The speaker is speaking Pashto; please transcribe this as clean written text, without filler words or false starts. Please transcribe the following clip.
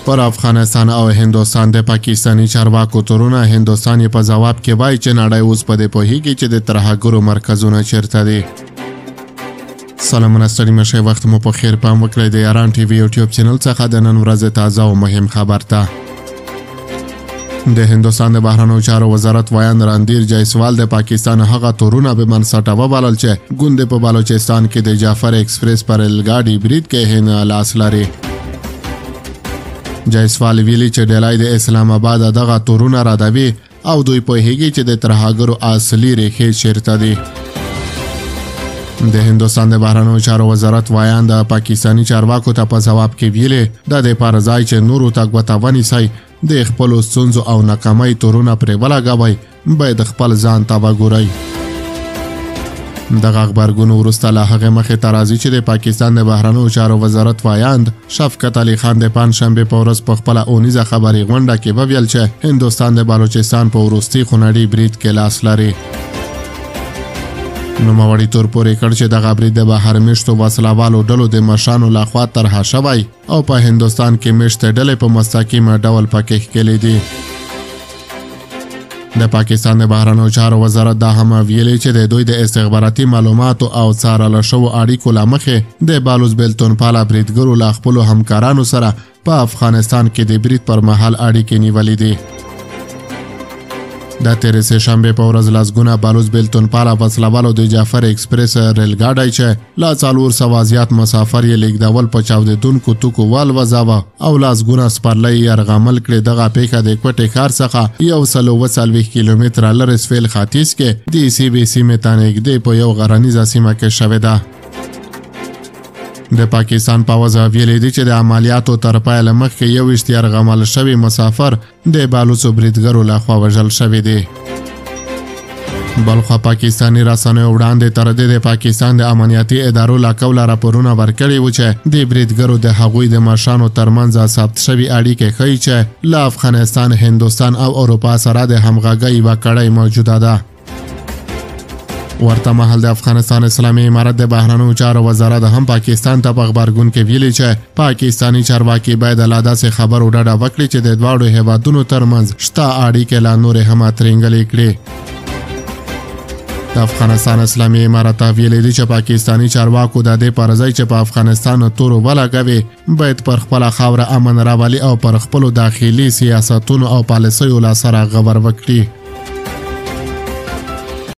پر افغانستان او هندوستان د پاکستاني چارواکو تورونه، هندوستان یې په ځواب کې وایي چې نړۍ اوس په دې پوهیږي چې د ترهګرو مرکزونه چیرته دي. سلامونه، ستړي مه شئ، وخت مو په خیر. پام وکړئ د یاران ټي وي یوټیوب چینل څخه د نن ورځې تازه او مهم خبر ته. د هندوستان د بهرنیو چارو وزارت ویاند راندیر جایسوال د پاکستان هغه تورونه بې بنسټه وبلل چې ګوندې په بلوچستان کې د جعفر اکسپریس پر ریلګاډي برید کې هند لاس لري. جایسوال ویلي چې ډیلی د اسلام آباد دغه تورونه ردوي او دوی پوهیږي چې د ترهګرو اصلي ریښې چیرته دي. د هندوستان د بهرنیو چارو وزارت ویاند پاکستاني چارواکو ته په ځواب کې ویلي، د دې پر ځای چې نورو ته ګوته ونیسئ، د خپلو ستونزو او ناکامۍ تورونه پرې ولګوئ، باید خپل ځان ته وګورئ. دغه غبرګون وروسته له هغې مخې ته راځي چې د پاکستان د بهرنیو چارو وزارت ویاند شفقت علي خان د پنجشنبې په ورځ په خپله اونیزه خبري غونډه کې وویل چې هندوستان د بلوچستان په وروستي خونړي برید کې لاس لري. نوموړي تور پورې کړ چې دغه برید د بهر میشتو وسلهوالو ډلو د مشرانو لخوا طرحه شوی او په هندوستان کې میشتې ډلې په مستقیم ډول پکې ښکېلې دي. د پاکستان د بهرنیو چارو وزارت دا هم ویلي چې د دوی د استخباراتي معلوماتو او څارل شوو اړیکو له مخې د بالوز بیلتونپاله بریدګرو له خپلو همکارانو سره په افغانستان کې د برید پر مهال اړیکې نیولې دي. د تېرې سې شنبې په ورځ لسګونه بلوڅ بیلتونپاله وسلهوالو د جعفر اکسپریس ریلګاډی چې له 400 زیات مسافر یې لیږدول په چاودېدونکو توکو والوځاوه او لسګونه سپرلۍ یې یرغمل کړې. دغه پېښه د کوټې ښار څخه 147 کیلومتره لرې سویل ختیځ کې د سیبې سیمې ته نږدې په یو غرنیزه سیمه کې شوې ده. د پاکستان پوځ ویلي دي چې د عملیاتو تر پیله مخکې 21 یرغمل شوي مسافر د بلوڅو بریدګرو لخوا وژل شوي دي. بلخوا پاکستاني رسنیو وړاندې تر دې د پاکستان د امنیتي ادارو له قوله راپورونه ورکړي وو چې د بریدګرو د هغوی د مشرانو ترمنځ ثبت شوي اړیکې ښيي چې له افغانستان، هندوستان او اروپا سره د همغږۍ یوه کړۍ موجوده ده. ورته مهال د افغانستان اسلامي امارت د بهرنیو چارو وزارت هم پاکستان ته په غبرګون کې ویلي چې پاکستاني چارواکي باید له داسې خبرو ډډه وکړي چې د دواړو هیوادونو ترمنځ شته اړیکې لا نورې هم ترینګلې کړي. د افغانستان اسلامي امارت ویلي دي چې پاکستاني چارواکو د دې پر ځای چې په افغانستان تورو ولګوي، باید پر خپله خاوره امن راولي او پر خپلو داخلي سیاستونو او پالیسیو له سره غور وکړي.